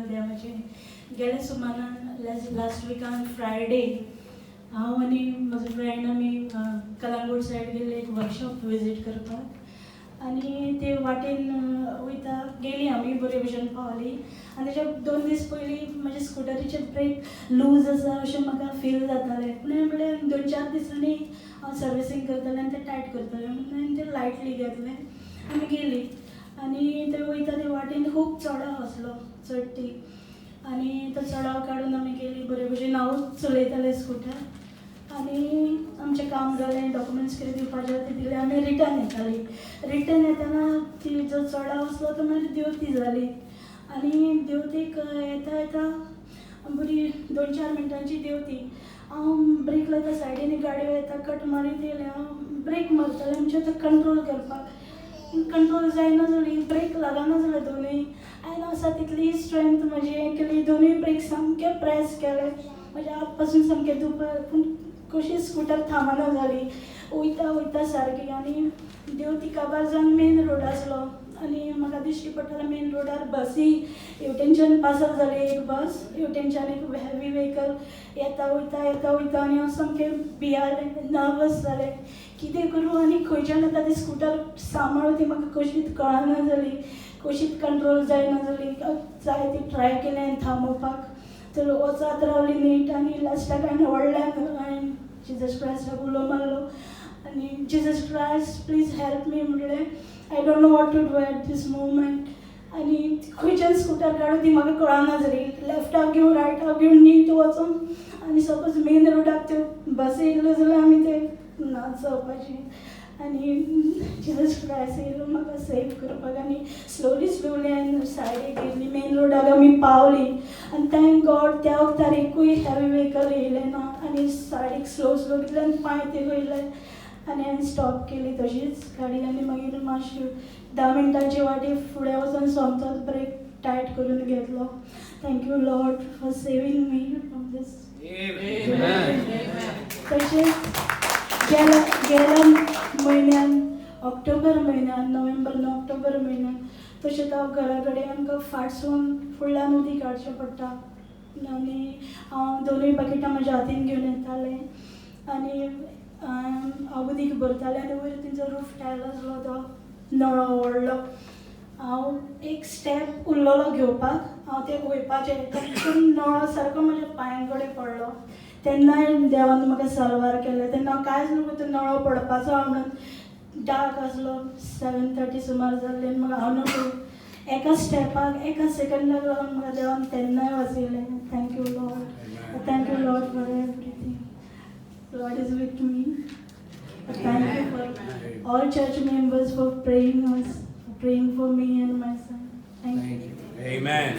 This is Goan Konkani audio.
देवाचें. गेल्या सुमारान लास्ट विकान फ्रायडे हांव आनी म्हजो फ्रेंड आमी कलांगूट सायड गेल्ले एक वर्कशॉप विजीट करपाक आनी ते वाटेन वयता गेली आमी बरे भशेन पावली. आनी तेच्या 2 दीस पयलीं म्हजे स्कुटरीचे ब्रेक लूज आसा अशें म्हाका फील जातालें. पूण हांवें म्हणलें 2-4 दिसांनी हांव सर्विसींग करतलें आनी तें टायट करतलें म्हणून हांवें तें लायटली घेतलें. आमी गेली आनी ते वयता ते वाटेन खूब चडाव आसलो चडटी आनी तो चडाव काडून आमी गेली बरे भशेन. हांवूच चलयतालें स्कुटर आनी आमचें काम जालें, डॉक्युमेंट्स कितें दिवपाचें ते दिले. आमी रिटर्न येताली. रिटर्न येतना ती जो चडाव आसलो तो मागीर देंवती जाली आनी देंवतेक येता येता बरी 2-4 मिनटांची देंवती. हांव ब्रेक लायता, सायडीन गाडयो येता, कट मारीत येयलें. हांव ब्रेक मारतालें आमचें आतां कंट्रोल करपाक, कंट्रोल जायना जाली, ब्रेक लागना जाले दोनूय. हांवें आसा तितली स्ट्रेंथ म्हजी हें केली, दोनूय ब्रेक सामके प्रेस केले, म्हज्या हात पासून सामके दुखले, पूण कशी स्कुटर थांबना जाली, वयता वयता सारकी. आनी देंवती काबार जावन मेन रोड आसलो आनी म्हाका दिश्टी पडटालें मेन रोडार बसी हेवटेनच्यान पासार जाली एक बस, हेवटेनच्यान एक हेवी व्हेकल येता वयता येता वयता. आनी हांव सामकें भियालें, नर्वस जालें, कितें करूं आनी खंयच्यान येता ती स्कुटर सांबाळूं ती म्हाका कशीच कळना जाली, कशीच कंट्रोल जायना जाली. जाय ती ट्राय केलें हांवें थांबोवपाक, तर वचत रावली नीट. आनी लास्टाक हांवें व्हडल्यान हांवें जिजस क्रायस्टाक उलो मारलो आनी Jesus Christ please help me म्हणलें. I don't know what to do at this moment. आनी खंयच्यान स्कुटर काडूं ती म्हाका कळना जाली, लेफ्टाक घेवन रायटाक घेवन नीट वचून आनी सपोज मेन रोडाक त्यो बसी येयल्यो जाल्यार आमी ते नाच जावपाची. आनी जिजस क्रायस्ट येयलो म्हाका सेव करपाक आनी स्लोली स्लोली हांवें सायडीक गेली, मेन रोडाक आमी पावली. आनी thank God त्या वखदार एकूय हेवी व्हेकल येयलें ना आनी सायडीक स्लो स्लो कितल्यान पांय ते वयले आनी हांवें स्टॉप केली तशीच गाडी. आनी मागीर मातशी 10 मिनटांची वाटी फुडें वचून सोमतोच ब्रेक टायट करून घेतलो. Thank you Lord for saving me from this. तशेंच गेल्या गेल्या म्हयन्यान ऑक्टोबर म्हयन्यान, नोव्हेंबर न्हू ऑक्टोबर म्हयन्यान, तशेंच हांव घरा कडेन आमकां फाटसून फुडल्यान उदीक काडचें पडटा आनी हांव दोनूय बकेटां म्हज्या हातीन घेवन येतालें आनी हांव उदीक भरतालें आनी वयर तेंचो रूफ टायल आसलो तो नळो व्हडलो. हांव एक स्टेप उरलेलो घेवपाक, हांव तें वयपाचें तेतून नळो सारको म्हज्या पांयां कडेन पडलो. तेन्नाय देवान म्हाका साल्वार केलें. तेन्ना हांव कांयच न्हू, तो नळो पडपाचो आहा म्हणून. डार्क आसलो, 7:30 सुमार जाल्लें आनी म्हाका हांव न्हू एका स्टेपाक एका सेकंडाक लागून म्हाका देवान तेन्नाय वाचयलें. Thank you Lord, thank you Lord for everything. Lord is with me. Thank you for all church members for praying us, for praying for me and my son. Thank you. Amen.